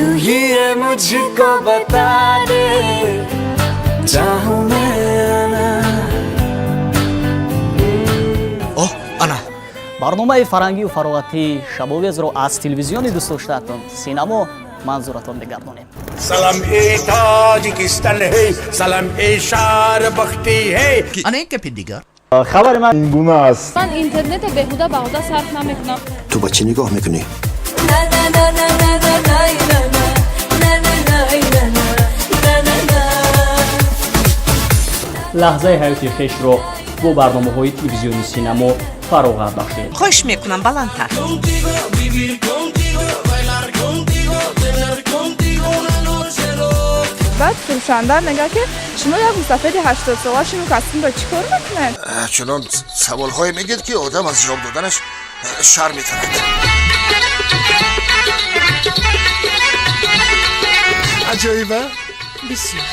तू ही ये मुझको बता दे, चाहूं मैं या ना। Оҳ, ана Барномаи фарҳангию фароғатии «Шабовезро» аз телевизиони дӯстдоштаатон «Синамо» манзуратон мегардонем. Салам эй Тоҷикистон, ҳей, салам эй шаҳри бахти, ҳей. Ана ин гапи дигар. Хабари ман ин гуна аст. Ман интернета беҳуда баҳуда сарф намекунам. Ту ба чӣ нигоҳ мекунӣ? На на на на на на на на на на на на на на на. Лаҳзаи ҳаёти хешро бо барномаҳои телевизиони «Синамо» фароғат бахшед. Хоҳиш мекунам, баландтар. Contigo, vivir contigo, bailar contigo, tener contigo una noche loca. Баъд фурӯшанда мегӯяд, ки шумо як мусафири 80-сола шумо касбро чӣ кор мекунед? Чунон саволҳое мегӯяд, ки одам аз ҷавоб доданаш шарм метарад. Аҷоиба. Бисёр.